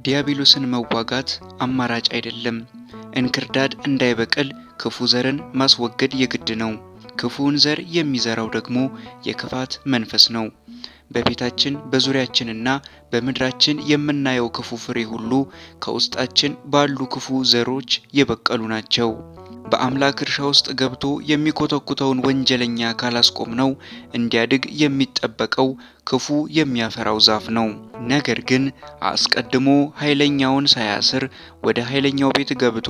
ዲያብሎስን መዋጋት አማራጭ አይደለም። እንክርዳድ እንዳይበቅል ክፉ ዘርን ማስወገድ የግድ ነው። ክፉውን ዘር የሚዘራው ደግሞ የክፋት መንፈስ ነው። በቤታችን፣ በዙሪያችንና በምድራችን የምናየው ክፉ ፍሬ ሁሉ ከውስጣችን ባሉ ክፉ ዘሮች የበቀሉ ናቸው። በአምላክ እርሻ ውስጥ ገብቶ የሚኮተኩተውን ወንጀለኛ ካላስቆምነው እንዲያድግ የሚጠበቀው ክፉ የሚያፈራው ዛፍ ነው። ነገር ግን አስቀድሞ ኃይለኛውን ሳያስር ወደ ኃይለኛው ቤት ገብቶ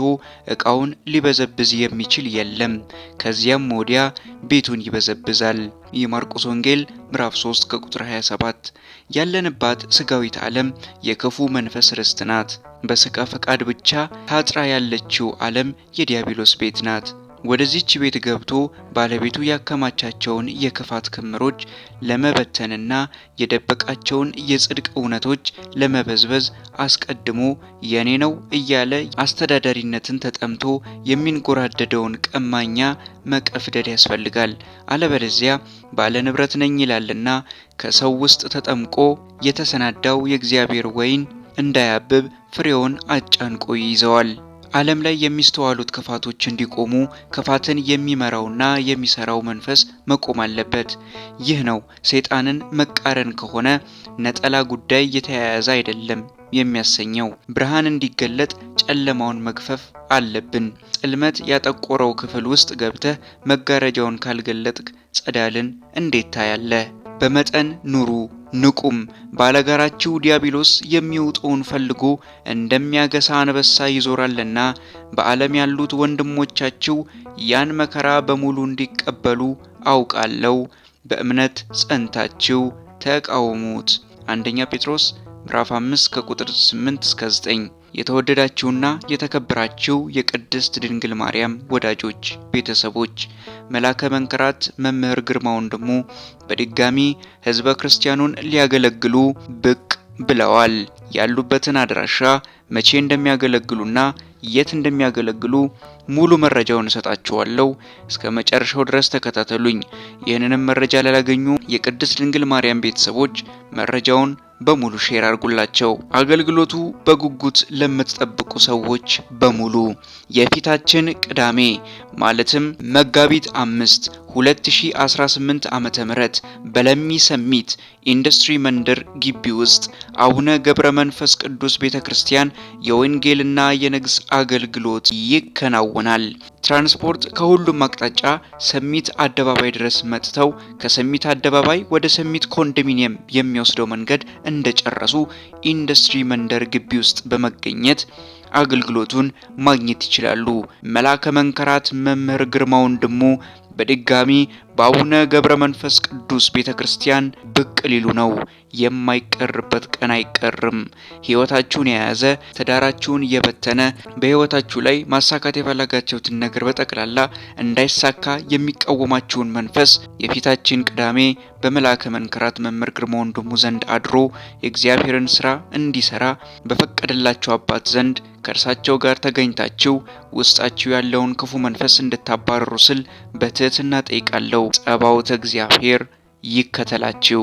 ዕቃውን ሊበዘብዝ የሚችል የለም። ከዚያም ወዲያ ቤቱን ይበዘብዛል። የማርቆስ ወንጌል ምዕራፍ 3 ከቁጥር 27። ያለንባት ስጋዊት ዓለም የክፉ መንፈስ ርስት ናት። በስጋ ፈቃድ ብቻ ታጥራ ያለችው ዓለም የዲያብሎስ ቤት ናት። ወደዚች ቤት ገብቶ ባለቤቱ ያከማቻቸውን የክፋት ክምሮች ለመበተንና የደበቃቸውን የጽድቅ እውነቶች ለመበዝበዝ አስቀድሞ የኔ ነው እያለ አስተዳዳሪነትን ተጠምቶ የሚንጎራደደውን ቀማኛ መቀፍደድ ያስፈልጋል። አለበለዚያ ባለ ንብረት ነኝ ይላልና ከሰው ውስጥ ተጠምቆ የተሰናዳው የእግዚአብሔር ወይን እንዳያብብ ፍሬውን አጫንቆ ይይዘዋል። ዓለም ላይ የሚስተዋሉት ክፋቶች እንዲቆሙ ክፋትን የሚመራውና የሚሰራው መንፈስ መቆም አለበት። ይህ ነው ሰይጣንን መቃረን ከሆነ ነጠላ ጉዳይ የተያያዘ አይደለም የሚያሰኘው። ብርሃን እንዲገለጥ ጨለማውን መግፈፍ አለብን። ጽልመት ያጠቆረው ክፍል ውስጥ ገብተህ መጋረጃውን ካልገለጥክ ጸዳልን እንዴት ታያለህ? በመጠን ኑሩ ንቁም። ባለጋራችሁ ዲያብሎስ የሚውጠውን ፈልጎ እንደሚያገሳ አንበሳ ይዞራልና በዓለም ያሉት ወንድሞቻችሁ ያን መከራ በሙሉ እንዲቀበሉ አውቃለሁ። በእምነት ጸንታችሁ ተቃወሙት። አንደኛ ጴጥሮስ ምዕራፍ 5 ከቁጥር 8 እስከ 9። የተወደዳችሁና የተከበራችሁ የቅድስት ድንግል ማርያም ወዳጆች ቤተሰቦች፣ መላከ መንክራት መምህር ግርማ ወንድሙ በድጋሚ ሕዝበ ክርስቲያኑን ሊያገለግሉ ብቅ ብለዋል። ያሉበትን አድራሻ፣ መቼ እንደሚያገለግሉና የት እንደሚያገለግሉ ሙሉ መረጃውን እሰጣችኋለሁ። እስከ መጨረሻው ድረስ ተከታተሉኝ። ይህንንም መረጃ ላላገኙ የቅድስት ድንግል ማርያም ቤተሰቦች መረጃውን በሙሉ share አድርጉላቸው። አገልግሎቱ በጉጉት ለምትጠብቁ ሰዎች በሙሉ የፊታችን ቅዳሜ ማለትም መጋቢት 5 2018 ዓመተ ምህረት በለሚ ሰሚት ኢንዱስትሪ መንደር ግቢ ውስጥ አቡነ ገብረ መንፈስ ቅዱስ ቤተክርስቲያን የወንጌልና የንግስ አገልግሎት ይከናወናል። ትራንስፖርት ከሁሉም አቅጣጫ ሰሚት አደባባይ ድረስ መጥተው ከሰሚት አደባባይ ወደ ሰሚት ኮንዶሚኒየም የሚወስደው መንገድ እንደጨረሱ ኢንዱስትሪ መንደር ግቢ ውስጥ በመገኘት አገልግሎቱን ማግኘት ይችላሉ። መላከ መንክራት መምህር ግርማ ወንድሙ በድጋሚ በአቡነ ገብረ መንፈስ ቅዱስ ቤተክርስቲያን ብቅ ሊሉ ነው። የማይቀርበት ቀን አይቀርም። ሕይወታችሁን የያዘ፣ ትዳራችሁን የበተነ፣ በሕይወታችሁ ላይ ማሳካት የፈለጋችሁትን ነገር በጠቅላላ እንዳይሳካ የሚቃወማችሁን መንፈስ የፊታችን ቅዳሜ በመላከ መንክራት መምህር ግርማ ወንድሙ ዘንድ አድሮ የእግዚአብሔርን ስራ እንዲሰራ በፈቀደላቸው አባት ዘንድ ከእርሳቸው ጋር ተገኝታችሁ ውስጣችሁ ያለውን ክፉ መንፈስ እንድታባረሩ ስል በትህትና ጠይቃለሁ። ጸባኦተ እግዚአብሔር ይከተላችሁ።